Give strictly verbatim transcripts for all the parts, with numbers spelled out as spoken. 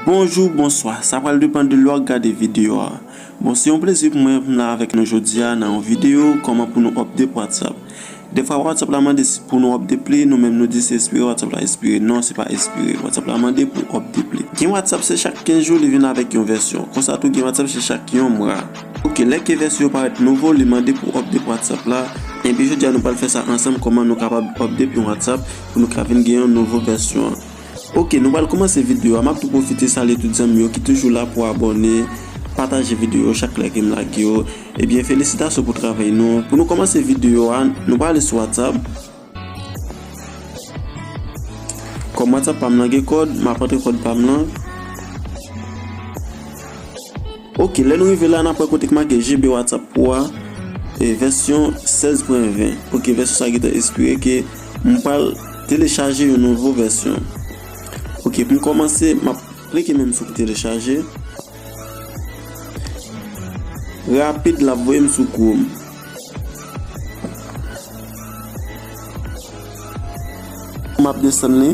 Bonjou, bonswa. Sa pral depann de lè w ap gade videyo a. Bon, se yon plezi pou mwen pou m la avèk nou jodi a nan yon videyo kòman pou nou update WhatsApp. Defwa WhatsApp la mande si pou nou update li, nou menm nou di se espire, WhatsApp la espire. Non, se pa espire. WhatsApp la mande pou update li. Gen WhatsApp se chak kenz jou li vin avèk yon vèsyon. Konsa tou gen WhatsApp se chak yon mwa. Ok, lè ke vèsyon yo parèt nouvo, li mande pou update WhatsApp la. Enpi jodi a nou pral fè sa ansanm kòman nou kapab update yon WhatsApp pou nou ka vin gen yon nouvo vèsyon an. Ok, nou pral kòmanse videyo a. M ap tou pwofite salye tout zanmi yo ki toujou la pou abòne, pataje videyo yo chak lè ke m lage yo. Ebyen, felisitasyon pou travay nou. Pou nou kòmanse videyo a, nou prale sou WhatsApp. Kòm WhatsApp pa m nan gen kòd, m ap antre kòd pa m nan. Ok, lè nou rive la, n ap wè kote k make G B WhatsApp Pro a, e, vèsyon sèz pwen ven. Ok, vèsyon sa gentan espire ke m pral telechaje yon nouvo vèsyon. Ok, pou m kòmanse, m ap klike menm sou telechaje. Rapid, l ap voye m sou Chrome. M ap desann li.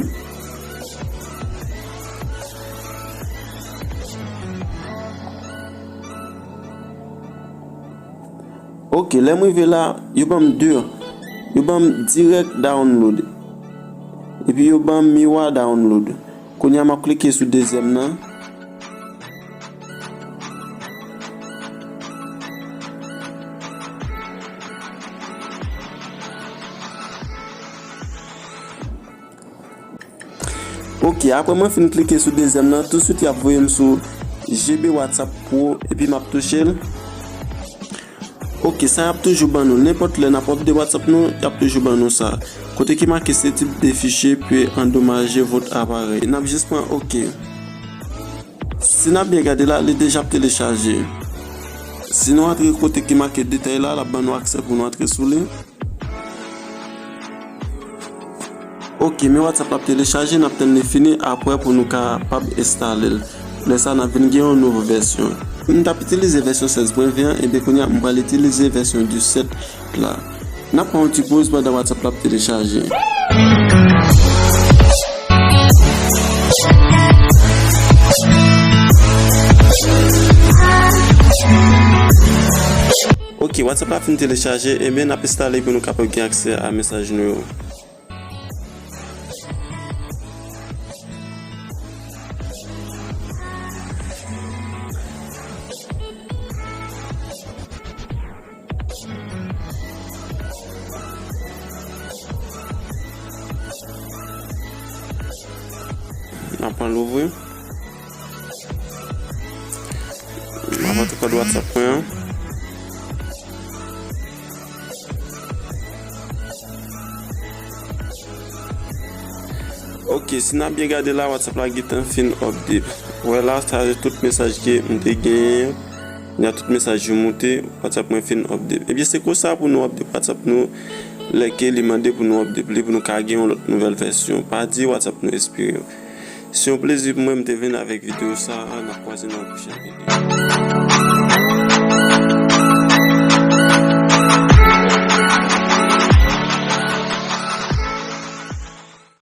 Ok, lè m rive la, yo ban m de. Yo ban m direct download. Epi yo ban m miwa download. Kounye a m ap klike sou dezyèm nan. Ok, apre mwen fin klike sou dezyèm nan, tousuit y ap voye m sou G B WhatsApp Pro epi m ap touche l. Ok, sa y ap toujou ban nou. Nenpòt lè n ap update WhatsApp nou, y ap toujou ban nou sa. Kote ki make ce type de fichier peut endommager votre appareil. N ap jis pran ok. Si n ap byen gade la, li deja ap telechaje. Si nou antre kote ki make detay la, l ap ban nou aksè pou nou antre sou li. Ok, men WhatsApp la ap telechaje, n ap tann li fini apre pou nou kapab enstale l. Lè sa, n ap vin gen yon nouvo vèsyon. M t ap itilize vèsyon sèz pwen ven an, ebyen kounye a, m pral itilize vèsyon disèt la. N ap pran yon ti poz pandan WhatsApp la ap telechaje. Ok, WhatsApp la fin telechaje, ebyen n ap enstale pou nou kapab gen aksè a mesaj nou yo. N ap pran louvri. M ap antre kòd WhatsApp mwen an. Ok, si n ap byen gade la, WhatsApp la gentan fin update. Wè la, sa se tout mesaj ke m te genyen. Kounye a tout mesaj yo moute, WhatsApp mwen fin update. Ebyen, se konsa pou nou update WhatsApp nou, lè ke li mande pou nou update li, pou nou ka gen yon lòt nouvèl vèsyon. Pa di WhatsApp nou espire. Se yon plezi pou mwen, m te vin avèk videyo sa a. N ap kwaze nan yon pwochèn videyo.